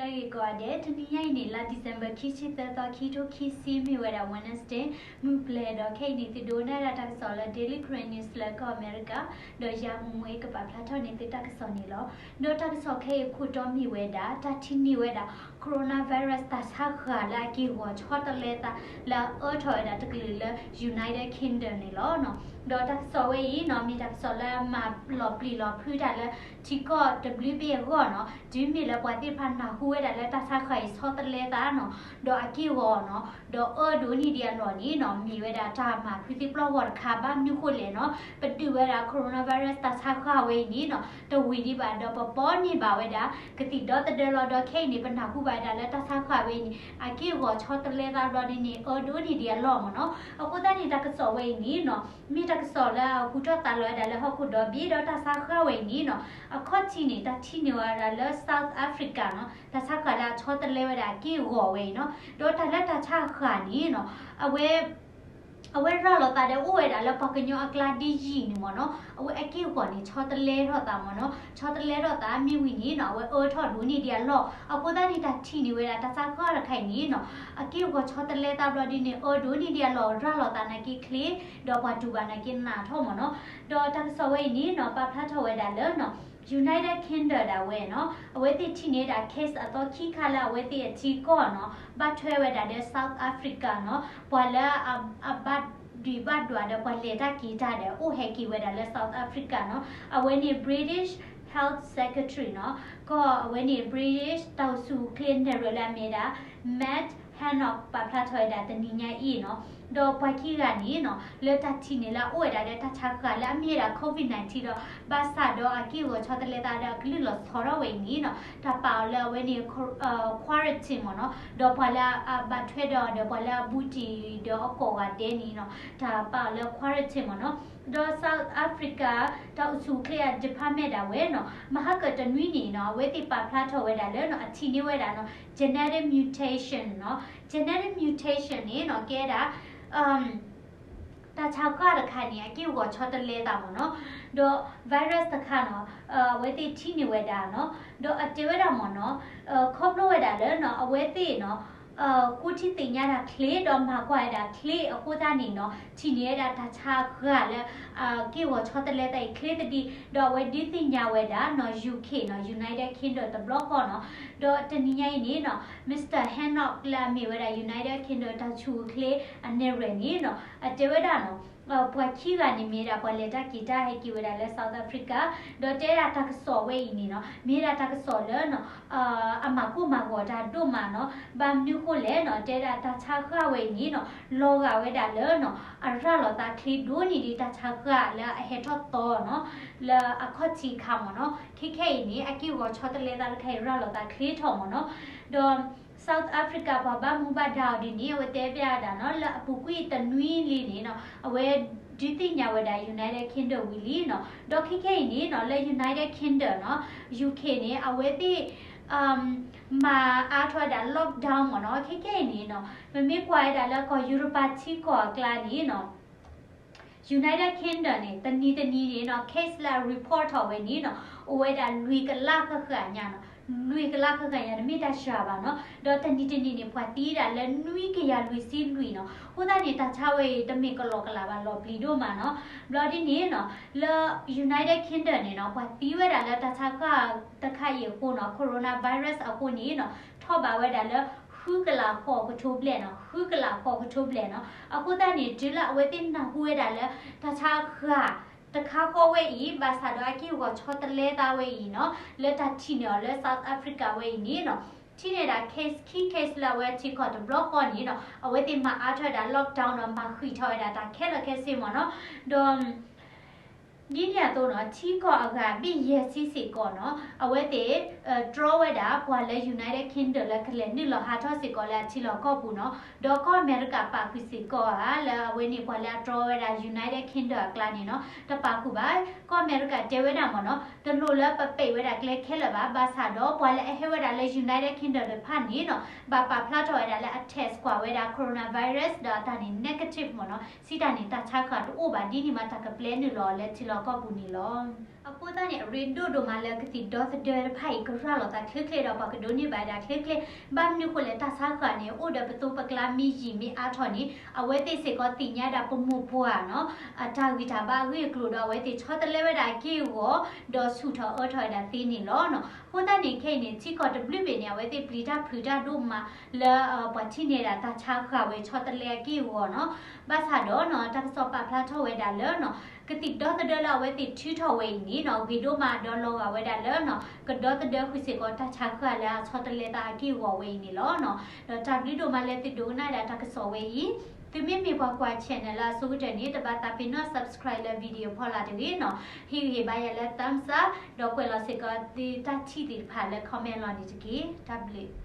ဂ့ၤကိးဂၤဒဲး, တနံၤညါအံၤန့ၣ် လါ December ခံဆံသၢသီ ခံထိခံဆံ မ့ၢ်ဝဲဒၣ် Wednesday မုၢ်ပျဲၢ်ဒီး ခဲအံၤန့ၣ် သုဒိးနၣ်ရၤတၢ်ကစီၣ်လၢ Daily Karen News လၢကီၢ်အမဲရကၤ ဒီးယၤမူမူအ့ကပာ်ဖျါထီၣ်န့ၢ်သုတၢ်ကစီၣ်န့ၣ်လီၤ. ဒီးတၢ်ကစီၣ်ခဲအံၤအခိၣ်တီမ့ၢ်ဝဲဒၣ် တၢ်ထံၣ်န့ၢ်ဝဲဒၣ် coronavirus တၢ်ဆါဃၢ်လၢအက့ၢ်ဂီၤဆီတလဲသး လၢအအၢထီၣ်ဝဲဒၣ်တကလုာ်လၢ United Kingdom န့ၣ်လီၤ. ဒီးတၢ်ကစီၣ်ဝဲအံၤနီၤ မ့ၢ်တၢ်ကစီၣ်လၢအမၤလီၤပျံၤလီၤဖုးတၢ်လၢ ထံကီၢ်တဘျုးဘ့ၣ်အဂီၢ်နီၤ, တုၤမ့ၢ်လၢပှၤသ့ၣ်တဖၣ်နၢ်ဟူဝဲဒၣ်လၢတၢ်ဆါဃၢ်အံၤဆီတလဲသးနီၤ, ဒီးအက့ၢ်ဂီၤနီၤ, ဒီးအၢဒိၣ်န့ၢ်ဒံးအလီၢ်န့ၣ်နီၤ, မ့ၢ်ဝဲဒၣ်တၢ်မၤဖုသံပျီၢ်ဂီၤတခါ ဘၣ်မနုၤဃိလဲၣ်နီၤ, ပဒုးဝဲဒၣ် coronavirus တၢ်ဆါဃၢ်ဝဲအံၤန့ၣ်နီၤ, တဝံၤဒံးဘၣ်ဒီးပပီန့ၢ်ဘၣ်ဝဲဒၣ် ကသံၣ်ဒီသဒၢလီၤဒီးခဲအံၤန့ၣ် ပနၢ်ဟူဘၣ်ဝဲဒၣ်လၢတၢ်ဆါဃၢ်ဝဲအံၤန့ၣ် အက့ၢ်ဂီၤဆီတလဲသးဘျီဒ်န့ၣ် အၢဒိၣ်န့ၢ်ဒံးအလီၢ်မ့ၢ်နီၤ. အဃိသတးန့ၣ် တၢ်ကစီၣ်ဝဲအံၤန့ၣ်နီၤ မ့ၢ်တၢ်ကစီၣ်လၢအဟူထီၣ်သါလီၤဝဲဒၣ်လၢဟီၣ်ခိၣ်ဒီဘ့ၣ်ဒီးတၢ်ဆါဃၢ်ဝဲအံၤန့ၣ်နီၤ, အခီၣ်ထံးန့ၣ် တၢ်ထံၣ်န့ၢ်ဝဲဒၣ်လၢ South Africa နီၤ, တၢ်ဆါဃၢ်လၢအဆီတလဲဝဲဒၣ်အက့ၢ်ဂီၤဝဲအံၤနီၤ, ဒီးတၢ်လၢတၢ်ဆါဃၢ်န့ၣ်နီၤ, အဝဲ အဝဲရၤလီၤသးဒီးအိၣ်ဝဲဒၣ်လၢပှၤကညီအကျါဒ်ယံာ်န့ၣ်မ့ၢ်နီၤ, အဝဲအက့ၢ်ဂီၤန့ၣ် ဆီတလဲထီၣ်သးမ့ၢ်နီၤ, ဆီတလဲထီၣ်သးမ့ၢ်ဝံၤန့ၣ်နီၤ အဝဲအၢထီၣ်ဒိၣ်န့ၢ်ဒံးအလီၢ်, အဃိသတးန့ၣ် တၢ်ထံၣ်န့ၢ်ဝဲဒၣ်တၢ်ဆါဃၢ်တခါအံၤန့ၣ်နီၤ, အက့ၢ်ဂီၤဆီတလဲသးဘျီဒ်န့ၣ် အၢဒိၣ်န့ၢ်ဒံးအလီၢ် ရၤလီၤသးနာ်က့ချ့, ဒီးပှၤတူၢ်ဘၣ်နာ်က့နးထီၣ်မ့ၢ်နီၤ, ဒီးတၢ်ကစီၣ်ဝဲအံၤန့ၣ်နီၤ ပာ်ဖျါထီၣ်ဝဲဒၣ်လၢနီၤ United Kingdom ဒၣ်ဝဲနီၤ, အဝဲသ့ၣ်ထံၣ်န့ၢ်ဒၣ် case အသီခံခါလၢအဝဲသ့ၣ်အထံကီၢ်နီၤ, ဘၣ်ထွဲဝဲဒၣ်ဒီး South Africa နီၤ, ပှၤလၢအဘၣ်ဒုးဘၣ်ဒွးဒီးပှၤလဲၤတၢ်က့ၤတၢ်ဒီး အိၣ်ဟဲက့ၤဝဲဒၣ်လၢ South Africa နီၤ, အဝဲန့ၣ် British Health Secretary နီၤ, ကီၢ်အဝဲန့ၣ် British တၢ်အိၣ်ဆူၣ်အိၣ်ချ့နဲၣ်ရွဲၣ်လၢအမ့ၢ်ဒၣ် Matt Hancock ပာ်ဖျါထီၣ်ဝဲဒၣ်တနံၤညါအံၤနီၤ, ဒီးပှၤခံဂၤန့ၣ်နီၤ လၢတၢ်ထံၣ်န့ၢ်လၢအအိၣ်ဝဲဒၣ်ဒီးတၢ်ဆါဃၢ်လၢအမ့ၢ်ဝဲဒၣ် COVID nineteen ဒီး ဘၣ်ဆၣ်ဒီးအက့ၢ်ဂီၤဆီတလဲသးဒီးအကလုၢ်လီၤဆီထီၣ်ဝဲအံၤန့ၣ်နီၤ, တၢ်ပာ်အီၤလၢအဝဲန့ၣ် quarantine မ့ၢ်နီၤ, ဒီးပှၤလၢအဘၣ်ထွဲဒီး ဒီးပှၤလၢအဘူးတံၢ်ဒီးအကိးဂၤဒဲးန့ၣ်နီၤ, တၢ်ပာ်အီၤလၢ quarantine မ့ၢ်နီၤ, ဒီး South Africa တၢ်အိၣ်ဆူၣ်အိၣ်ချ့အ department ဒၣ်ဝဲနီၤ, မဟါကတနွံန့ၣ်နီၤ အဝဲသ့ၣ်ပာ်ဖျါထီၣ်ဝဲဒၣ်လၢနီၤ အထံၣ်န့ၢ်ဝဲဒၣ်နီၤ genetic mutation နီၤ, genetic mutation န့ၣ်နီၤ ကဲဒၣ် တၢ်ဆါဃၢ်တခါန့ၣ် အက့ၢ်ဂီၤဆီတလဲသးမ့ၢ်နီၤ, ဒီး virus တခါနီၤ အဝဲသ့ၣ်ထံၣ်န့ၢ်ဝဲဒၣ်နီၤ, ဒီးအတဲဝဲဒၣ်မ့ၢ်နီၤ, ခီဖျိဝဲဒၣ်လၢနီၤ အဝဲသ့ၣ်နီၤ ဃိထံသ့ၣ်ညါဒၣ်ချ့ ဒီးမၤကွၢ်ဝဲဒၣ်ချ့အဃိသတးန့ၣ်နီၤ ထံၣ်န့ၢ်ဝဲဒၣ်တၢ်ဆါဃၢ်လၢ က့ၢ်ဂီၤဆီတလဲသးအံၤချ့သဒံး, ဒီးအဝဲဒုးသ့ၣ်ညါဝဲဒၣ်နီၤ UK နီၤ United Kingdom တဘျီဃီနီၤ, ဒီးတနံၤညါအံၤန့ၣ်နီၤ Mister Hancock လၢအမ့ၢ်ဝဲဒၣ် United Kingdom တၢ်အိၣ်ဆူၣ်အိၣ်ချ့အနဲၣ်ရွဲၣ်န့ၣ်နီၤ အတဲဝဲဒၣ်နီၤ ပှၤခံဂၤန့ၣ်မ့ၢ်ဒၣ်ပှၤလဲၤတၢ်က့ၤတၢ်ဟဲက့ၤဝဲဒၣ်လၢ South Africa, ဒီးတဲဒၣ်တၢ်ကစီၣ်ဝဲအံၤန့ၣ်နီၤ မ့ၢ်ဒၣ်တၢ်ကစီၣ်လၢနီၤ အမၤကိၢ်မၤဂီၤတၢ်ဒိၣ်မးနီၤ, ဘၣ်မနုၤဃိလဲၣ်နီၤ တဲဒၣ်တၢ်ဆါဃၢ်ဝဲအံၤန့ၣ်နီၤ လီၤဂာ်ဝဲဒၣ်လၢနီၤ အရၤလီၤသးချ့ဒိၣ်န့ၢ်ဒံးတၢ်ဆါဃၢ်လၢအဟဲထီၣ်သီနီၤ လၢအခီၣ်ထံးအခါမ့ၢ်နီၤ, ခဲခဲအံၤန့ၣ် အက့ၢ်ဂီၤဆီတလဲသးတခါအံၤရၤလီၤသးချ့ထီၣ်မ့ၢ်နီၤ, ဒီး South Africa ပှၤဘၣ်မူဘၣ်ဒါအီၤဒ်န့ၣ် အဝဲတဲဘၣ်ဝဲဒၣ်နီၤ လၢအပူၤကွံာ်တနွံလံန့ၣ်နီၤ အဝဲဒုးသ့ၣ်ညါဝဲဒၣ် United Kingdom ဝံၤလံနီၤ, ဒီးခဲခဲအံၤန့ၣ်နီၤ လၢ United Kingdom နီၤ UK န့ၣ် အဝဲသ့ၣ် မၤအါထီၣ်ဝဲဒၣ် lockdown မ့ၢ်နီၤ, ခဲခဲအံၤန့ၣ်နီၤ ပမ့ၢ်ကွၢ်ဝဲဒၣ်လၢကီၢ်ယူရပၤထံကီၢ်အကျါန့ၣ်နီၤ United Kingdom န့ၣ် တနံၤတနံၤန့ၣ်နီၤ case လၢအ report ထီၣ်ဝဲန့ၣ်နီၤ အိၣ်ဝဲဒၣ်လွံၢ်ကလးဃၣ်ဃၣ်ညါနီၤ, လွံၢ်ကလးဃၣ်ဃၣ်ညါ တမ့ၢ်တၢ်စှၤဘၣ်နီၤ, ဒီးတနံၤတနံၤန့ၣ် ပှၤသံဒၣ်လၢနွံကယၤလွံၢ်ဆံလွံၢ်နီၤ, အဃိသတးန့ၣ် တၢ်ဆါဝဲအံၤ တမ့ၢ်ကလီကလးဘၣ် လီၤပျံၤဒိၣ်မးနီၤ, ဘျီဒ်န့ၣ်နီၤ လၢ United Kingdom န့ၣ်နီၤ ပှၤသံဝဲဒၣ်လၢတၢ်ဆါဃၢ်တခါအံၤအဃိနီၤ coronavirus အဃိန့ၣ်နီၤ ထီၣ်ဘးဝဲဒၣ်လၢ ဃုကလးဃိးကထိဘျဲၣ်နီၤ, ဃုကလးဃိးကထိဘျဲၣ်နီၤ, အဃိသတးန့ၣ် တုၤလၢအဝဲသ့ၣ်နၢ်ဟူဝဲဒၣ်လၢ တၢ်ဆါဃၢ်တခါဃီဝဲအံၤ ဘၣ်ဆၣ်ဒီးအက့ၢ်ဂီၤဆီတလဲသးဝဲအံၤနီၤ လၢတၢ်ထံၣ်န့ၢ်အီၤလၢ South Africa ဝဲအံၤန့ၣ်နီၤ ထံၣ်န့ၢ်ဒၣ် case ခံ case လၢအဝဲထံကီၢ်တဘျီဃီန့ၣ်နီၤ အဝဲသ့ၣ်မၤအါထီၣ်ဝဲဒၣ် lockdown ဒီးမၤဃံးထီၣ်ဝဲဒၣ်တၢ်ခဲလၢာ်ခဲဆ့မ့ၢ်နီၤ, ဒီး ဒ်န့ၣ်အသိးနီၤ ထံကီၢ်အဂၤဘ့ၣ်ယဲၢ်ဆံစ့ၢ်ကီးနီၤ အဝဲသ့ၣ် တြီဝဲဒၣ်ပှၤလၢ United Kingdom လၢကလဲၤနုာ်လီၤဟးထီၣ်စ့ၢ်ကီးလၢအထံလီၢ်ကီၢ်ပူၤနီၤ, ဒီးကီၢ်အမဲရကၤပာ်ဃုာ်စ့ၢ်ကီးဧါ လၢအဝဲန့ၣ်ပှၤလၢအတြီဝဲဒၣ် United Kingdom အကျါန့ၣ်နီၤ တပာ်ဃုာ်ဘၣ်, ကီၢ်အမဲရကၤတဲဝဲဒၣ်မ့ၢ်နီၤ တလိၣ်လၢပပံးဝဲဒၣ်ကျဲခဲလၢာ်ဘၣ်, ဘၣ်ဆၣ်ဒီးပှၤလၢအဟဲဝဲဒၣ်လၢ United Kingdom တဖၣ်န့ၣ်နီၤ ဘၣ်ပာ်ဖျါထီၣ်ဝဲဒၣ်လၢအ test ကွၢ်ဝဲဒၣ် coronavirus ဒီးအတၢ်န့ၣ် negative မ့ၢ်နီၤ, စံးတၢ်န့ၣ် တၢ်ဆါဃၢ်တအိၣ်ဘၣ်, ဒ်န့ၣ်မးတၢ်ကပျဲနုာ်လီၤအီၤလၢထံလီၢ်ကီၢ်ပူၤန့ၣ်လီၤ. အဃိသတးန့ၣ် အရ့ဒိၣ်ဒိၣ်မးလၢကသံၣ်ဒီသဒၢတဖၣ်အံၤ ကရၤလီၤသးချ့ချ့ဒီး ပှၤကဒိးန့ၢ်ဘၣ်ဝဲဒၣ်ချ့ချ့, ဘၣ်မနုၤဃိလဲၣ် တၢ်ဆါဃၢၤန့ၣ် အိၣ်ဒီးပသိပကျါမ့ၢ်ယံာ်မ့ၢ်အါထီၣ်န့ၣ် အဝဲသ့ၣ်စ့ၢ်ကီးသ့ၣ်ညါဒၣ်ပမိၢ်ပှၢ်နီၤ အတၢ်ဂံၢ်တၢ်ဘါအဂ့ၢ်အကျိၤဒီး အဝဲသ့ၣ်ဆီတလဲဝဲဒၣ်အက့ၢ်အဂီၤ ဒီးဆူၣ်ထီၣ်အၢထီၣ်ဝဲဒၣ်သ့န့ၣ်လီၤ. အဃိသတးန့ၣ် ခဲအံၤန့ၣ် ထံကီၢ်တဘျုးဘ့ၣ်န့ၣ် အဝဲသ့ၣ်ပျံၤတၢ်ဖုးတၢ်ဒိၣ်မးလၢ ပှၤထံၣ်န့ၢ်ဒၣ်တၢ်ဆါဃၢၤဝဲဆီတလဲအက့ၢ်အဂီၤနီၤ. ဘၣ်ဆၣ်ဒီးနီၤ တၢ်ကစီၣ်ပာ်ဖျါထီၣ်ဝဲဒၣ်လၢနီၤ ကသံၣ်ဒီသဒၢလၢအဝဲသ့ၣ်ထုးထီၣ်ဝဲအံၤန့ၣ်နီၤ ဂ့ၤဒိၣ်မးဒီးလီၤဂာ်ဝဲဒၣ်လၢနီၤ ကဒီသဒၢဃုာ်စ့ၢ်ကီးတၢ်ဆါဃၢၤလၢအဆီတလဲသးအက့ၢ်အဂီၤဝဲအံၤန့ၣ်လီၤ. ဒီးတၢ်ဘျုးဒိၣ်မးလၢသုဒိကနၣ်ဒၣ်တၢ်ကစီၣ်ဝဲအံၤ, သုမ့မ့ၢ်ပှၤကွၢ် channel လၢအဆိကတၢၢ်န့ၣ် တဘၣ်သးပ့ၤနီၣ် subscribe လၢ video ဖီလာ်တဂ့ၤနီၤ, ဟ့ၣ်ဂံၢ်ဟ့ၣ်ဘါယၤလၢ thumbs up ဒီးကွဲးလီၤစ့ၢ်ကီးသုတၢ်ထံၣ်သ့ၣ်တဖၣ်လၢ comment အလီၢ်န့ၣ်တက့ၢ်. တၢ်ဘျုး